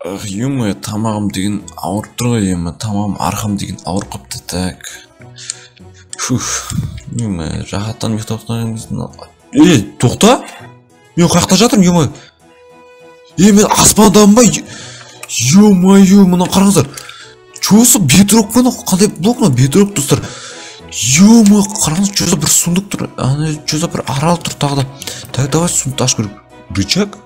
Ё-моё, тамағым деген ауырып тұр ғой, ё-моё, тамағым, арқам деген ауырып қалыпты. Так. Фух, ё-моё, рахаттанып ұйықтап тұрған кезде. Ей, тоқта! Мен қай жақта жатырмын, ё-моё? Ей, мен аспандамын ба? Ё-моё, мына қараңыздар. Чё за бедрок па мынау? Қандай блок мынау? Бедрок, достар. Ё-моё, қараңыз, чё за бір сундук тұр. Ана, чё за бір арал тұр тағы да. Так, давай сундукты ашып көрейік. Рычаг?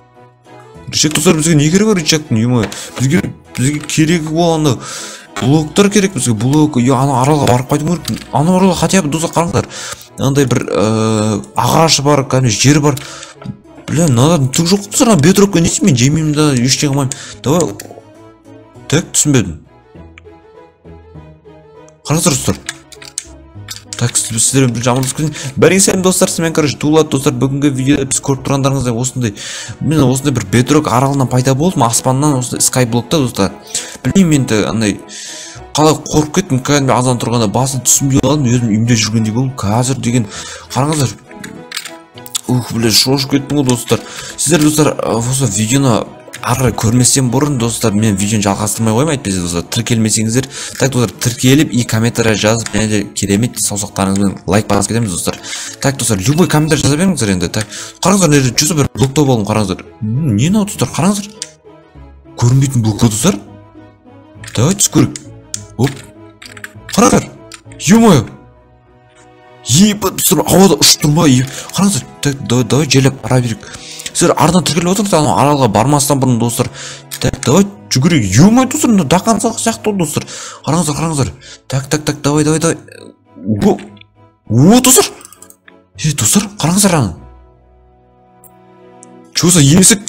Рычаг, достар, бізге не керек рычагтың, ё-моё? Бізге керегі ол ана блоктар керек бізге, блок. Ё, ана аралға барып қайту керек. Ана аралға хотя бы, достар, қараңыздар. Андай бір ағашы бар, кәдімгі жер бар. Бля, мынадан түк жоқ достар, ана бедрокқа не істеймін мен, жемеймін да, ештеңе қылмаймын. Давай. Так, түсінбедім. Қараңыздар, достар. Так, сіздермен бірінші амандасып кетейін. Бәріңе сәлем, достар, сізбен, короче, Дулат, достар. Бүгінгі видеода біз көріп тұрғандарыңыздай осындай, мен осындай бір бедрок аралынан пайда болдым, аспаннан, осындай скайблокта, достар. Білмеймін енді, андай қалай қорқып кеттім, кәдімгі азан тұрғанда басын түсінбей қалдым, өзім үйімде жүргендей болдым. Қазір деген қараңыздар. Ух, бля, шошып кеттім ғой, достар. Сіздер, достар, осы видеоны ары қарай көрместен бұрын, достар, мен видеоны жалғастырмай қоямын, әйтпесе, достар, тіркелмесеңіздер. Так, достар, тіркеліп и комментарий жазып, және де керемет саусақтарыңызбен лайк басып кетеміз, достар. Так, достар, любой комментарий жаза беріңіздер енді. Так, қараңыздар, мына жерде жүзі бір блок тауып алдым, қараңыздар. Не мынау, достар, қараңыздар. Көрінбейтін блок қой, достар. Давай түсіп көрейік. Оп. Қараңыздар. Ё-моё. Ебать, достар, ауада ұшып тұр ма? Қараңыздар, так, давай жайлап бара берейік. Сіздер ардан тіркеліп отырсыздар, анау аралға бармастан бұрын, достар. Так, давай жүгірейік. Ё-моё, достар, мына до конца сияқты ғой, достар. Қараңыздар, қараңыздар. Так, так, так, давай, давай, давай. О, о, достар. Ей, достар, қараңыздар ана. Чё за есік?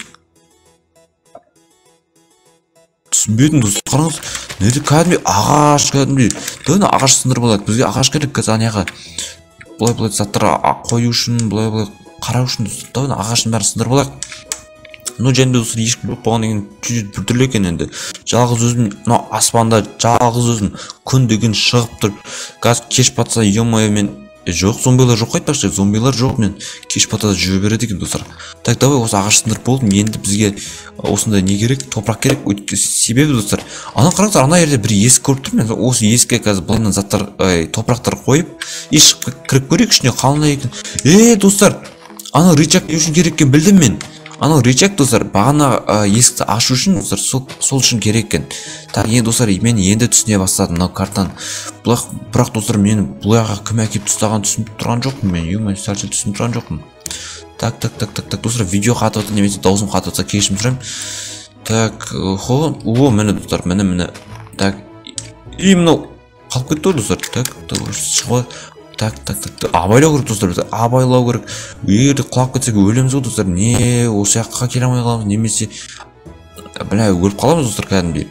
Түсінбедім, достар, қараңыз. Мына жерде кәдімгідей ағаш, кәдімгідей. Давай мына ағаш сындырып алайық. Бізге ағаш керек қазір ана жаққа. Былай-былай заттар қою үшін, былай-былай қарау үшін, достар. Давай мына ағаштың бәрін сындырып алайық. Ну, және де, достар, ешкім жоқ болғаннан кейін чуть-чуть біртүрлі екен енді. Жалғыз өзім, мына аспанда жалғыз өзім күн деген шығып тұр. Қазір кеш батса, ё-моё, мен жоқ, зомбилар жоқ айтпақшы, зомбилар жоқ, мен кеш бата жүре береді екен, достар. Так, давай осы ағаш сындырып болдым. Енді бізге осындай не керек, топырақ керек. Өйткені себебі, достар, ана қараңыздар, ана жерде бір есік көріп тұрмын мен. Осы есікке қазір былайынан заттар, ай, топырақтар қойып, и шығып кіріп көрейік ішіне қалай екен. Е, достар, ана рычаг не үшін керек екенін білдім мен. Анау рычаг, достар, бағана, есікті ашу үшін, достар, сол үшін керек екен. Так, енді, достар, мен енді түсіне бастадым мынау картаны. Бірақ, достар, мені бұл жаққа кім әкеліп тастағанын түсініп тұрған жоқпын мен. Ё-моё, сәл-сәл түсініп тұрған жоқпын. Так, так, так, так, так, достар, видео қатып жатса немесе дауысым қатып жатса кешірім сұраймын. Так, хо, о, міне, достар, міне, міне. Так, и мынау қалып кетті ғой, достар. Так, так, шығып алайық. Так, так, так, так, абайлау керек, достар, біз абайлау керек. Егер де құлап кетсек өлеміз ғой, достар. Не, осы жаққа келе алмай қаламыз, немесе, бля, өліп қаламыз, достар, кәдімгідей.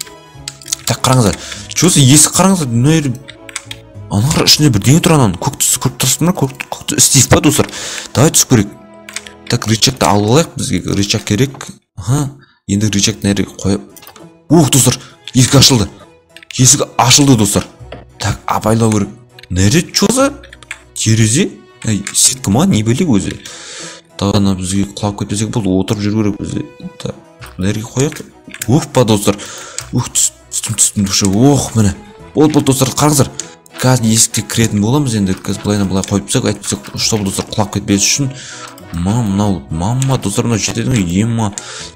Так, қараңыздар. Чё за есік, қараңыздар, мына жерде ана қара, ішінде бірдеңе тұр ананың. Көк түсті көріп тұрсыздар ма? Көк түсті Стив па, достар? Давай түсіп көрейік. Так, рычагты алып алайық, бізге рычаг керек. Аха, енді рычагты мына жерге қойып. Ух, достар, есік ашылды. Есік ашылды, достар. Так, абайлау керек. Мына жерде чё за терезе? Ей, сетка ма, не бәле өзі? Тағы ана бізге құлап кетпесек болды, отырып жүру керек бізге. Так, мына жерге қояйық. Ух па, достар. Ух, түстім, түстім, душа. Ох, міне. Болды, болды, достар, қараңыздар. Қазір есікке кіретін боламыз енді. Қазір былайынан былай қойып тастайық, әйтпесе, чтобы, достар, құлап кетпес үшін. Мама, мынау, мама, достар, мынау жетеді ғой, ема.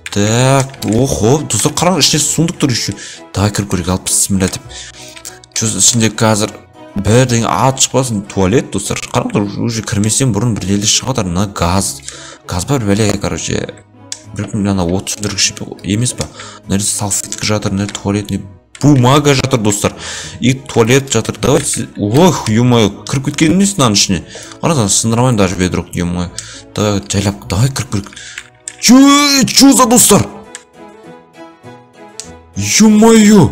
Так, охо, достар, қараңыз, ішінде сундук тұр еще. Давай кіріп көрейік, алып бісміллә деп. Чё, ішінде қазір бірдеңе ат шықпасын, туалет, достар. Қараңыздар, уже кірместен бұрын бір елде шығып жатыр. Мына газ, газ бар, бәле, короче. Бір күн ана от сөндіргіш емес па? Мына жерде салфетка жатыр, мына жерде туалетный бумага жатыр, достар. И туалет жатыр. Давайте, ох, ё-моё, кіріп кеткен емес мынаның ішіне. Қараңыздар, сындыра алмаймын даже бедрок, ё-моё. Давай, жайлап, давай кіріп көрейік. Чё, чё за, достар? Ё-моё.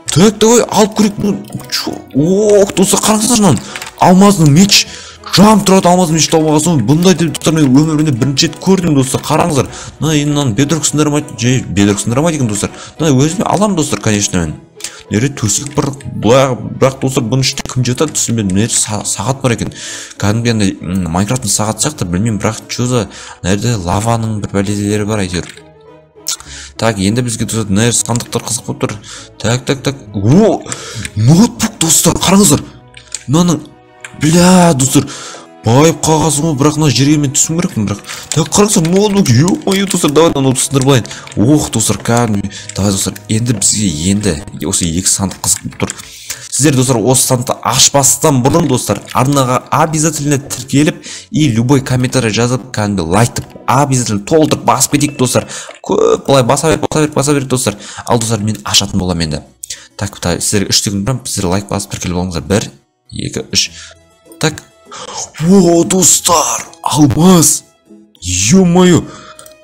Так, давай алып көрейік. Ну, чё? Ох, достар, қараңыздар мынаны. Алмазный меч. Жам тұрады алмазный меч тауып алған соң. Бұндай деп, достар, мен өмірімде бірінші рет көрдім, достар. Қараңыздар. Мына енді мынаны бедрок сындырмайды, жай бедрок сындырмайды екен, достар. Мына өзіме аламын, достар, конечно, мен. Мына жерде төсек бар, былай, бірақ, достар, бұның ішінде кім жатады түсінбедім. Мына жерде сағат бар екен. Кәдімгі андай Майнкрафттың сағаты сияқты, білмеймін, бірақ чё за, мына жерде лаваның бір бәлелері бар әйтеуір. Так, енді бізге, достар, мына сандықтар қызық болып тұр. Так, так, так. О, ноутбук, достар, қараңыздар. Мынаның, бля, достар, байып қалғансың ғой, бірақ мына жерге мен түсуім керекпін, бірақ. Так, қараңыздар, ноутбук, ё-моё, достар, давай ноутбук сындырып алайын. Ох, достар, кәдімгі. Давай, достар, енді бізге енді осы екі сандық қызық болып тұр. Сіздер, достар, осы сандықты ашпастан бұрын, достар, арнаға обязательно тіркеліп и любой комментарий жазып, кәдімгі лайкты обязательно толтырып басып кетейік, достар. Көп былай баса беріп, баса беріп, баса беріп, достар. Ал, достар, мен ашатын боламын енді. Так, сіздерге 3 секунд тұрамын, сіздер лайк басып тіркеліп алыңыздар. 1, 2, 3. Так. О, достар, алмаз. Ё-моё.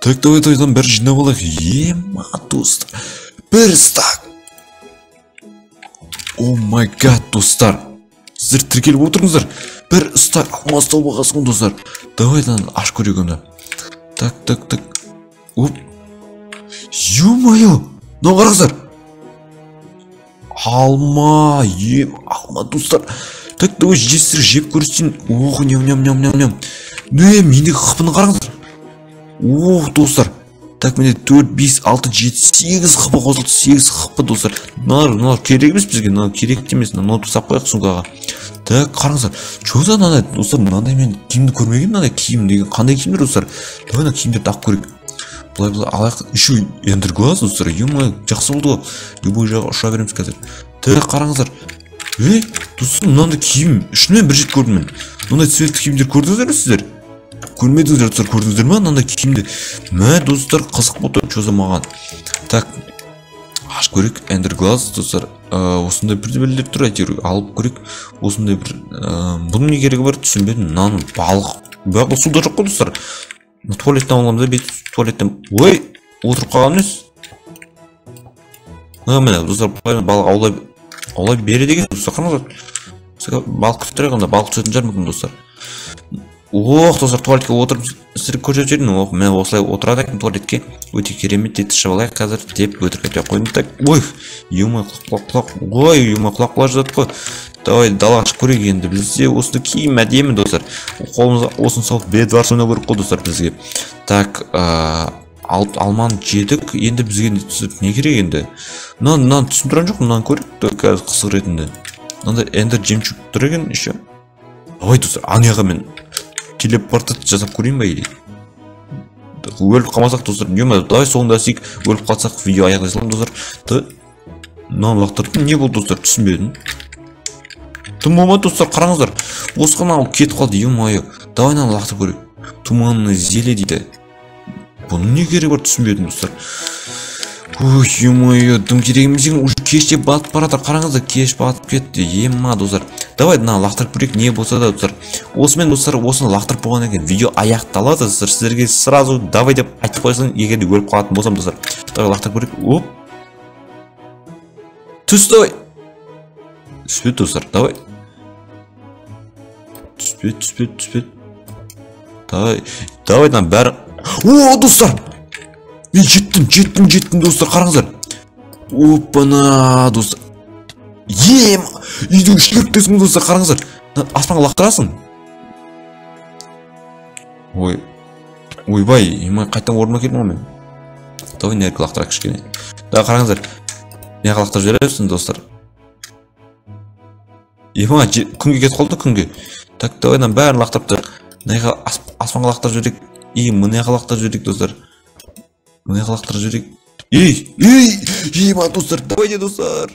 Так, давай, давай, бәрін жинап алайық. Ема, достар. Бір стак. Oh my God, достар. Сіздер тіркеліп отырыңыздар. Бір стак алмаз тауып алғансың, достар. Давай, ашып көрейік онда. Так, так, так. Оп. Ё-моё. Мынау қараңыздар. Алма, ем, алма, достар. Так, давай жесір жеп көрсетейін. Ох, ням, ням, ням, ням, ням. Не, мендегі хпны қараңыздар. Ох, достар. Так, менде 4, 5, 6, 7, 8 хп қосылды. 8 хп, достар. Мыналар керек емес бізге, мыналар керек те емес. Мынаны ұстап қояйық сумкаға. Так, қараңыздар. Чё за мынандай, достар, мынандай мен киімді көрмегенмін, мынандай киім деген қандай киімдер, достар? Давай мына киімдерді алып көрейік. Былай былай алайық. Еще эндер глаз, достар. Ё-моё, жақсы болды ғой. Любой жаққа ұша береміз қазір. Так, қараңыздар. Ей, достар, мынандай киім шынымен бір рет көрдім мен. Мынандай цветті киімдер көрдіңіздер ме сіздер? Көрмедіңіздер, достар, көрдіңіздер ме мынандай киімді? Мә, достар, қызық болды, чё за маған. Так, ашып көрейік. Эндер глаз, достар, осындай бірдемелер тұр, әйтеуір алып көрейік. Осындай бір, бұның не керегі бар, түсінбедім. Мынаның балық, бірақ бұл суда жоқ қой, достар. Туалеттен аламыз да, бүйтіп туалеттен. Ой, отырып қалған емес. Міне, достар, балық аулай береді екен, достар, қараңыздар. Балық күтіп тұрайық онда, балық түсетін шығар мүмкін, достар. Ох, достар, туалетке отырып сіздерге көрсетіп жібердім. Ох, мен осылай отырады екен туалетке. Өте керемет деп ішіп алайық қазір деп өтірік айта қойдым. Так, ой, ё-моё, құлақ, құлақ, ой, ё-моё, құлақ құлап жатады ғой. Давай далаға шығып көрейік енді. Бізде осыны киім әдемі, достар. Қолымызға осыны салып бедварс ойнау керек қой, достар, бізге. Так, алманы жедік. Енді бізге не керек енді? Мынаны түсініп тұрған жоқпын, мынаны көрейік қазір қызық ретінде. Мынандай эндер жемчуг тұр екен еще. Давай, достар, ана жаққа мен телепортация жасап көрейін ба или? Өліп қалмасақ, достар, ё-моё, давай соңында істейік. Өліп қалсақ, видео аяқтай саламын, достар. Мынаны лақтырдым, не болды, достар, түсінбедім. Тым болмады, достар, қараңыздар. Босқа мынау кетіп қалды, ё-моё. Давай мынаны лақтырып көрейік. Туманное зелье дейді. Бұның не керегі бар, түсінбедім, достар. Ой, ё-моё, дым керек емес екен, уже кеште батып бара жатыр, қараңыздар, кеш батып кетті. Ема, достар. Давай мынаны лақтырып көрейік, не болса да, достар. Осымен, достар, осыны лақтырып болғаннан кейін видео аяқталады, достар. Сіздерге сразу давай деп айтып қойсын, егер де өліп қалатын болсам, достар. Давай лақтырып көрейік. Оп. Түс, давай. Түспеді, достар, давай. Түспеді, түспеді, түспеді. Давай, давай, мынаның бәрі. О, достар! Мен жеттім, жеттім, жеттім, достар, қараңыздар. Опана, достар. Ем, үйдің ішіне кіріп кетесің, достар, қараңыздар. Аспанға лақтырасың. Ой, ойбай, ема, қайтадан орныма келдім ғой мен. Давай, мына жерге лақтырайық кішкене. Давай, қараңыздар. Мына жаққа лақтырып жібересің, достар. Ема, күнге кетіп қалды, күнге. Так, давай, мынаның бәрін лақтырып тастайық. Мына жаққа аспанға лақтырып жіберейік. И мына жаққа лақтырып жіберейік, достар. Мына жаққа лақтырып жіберейік. Ей, ей, ема, достар, давайте, достар.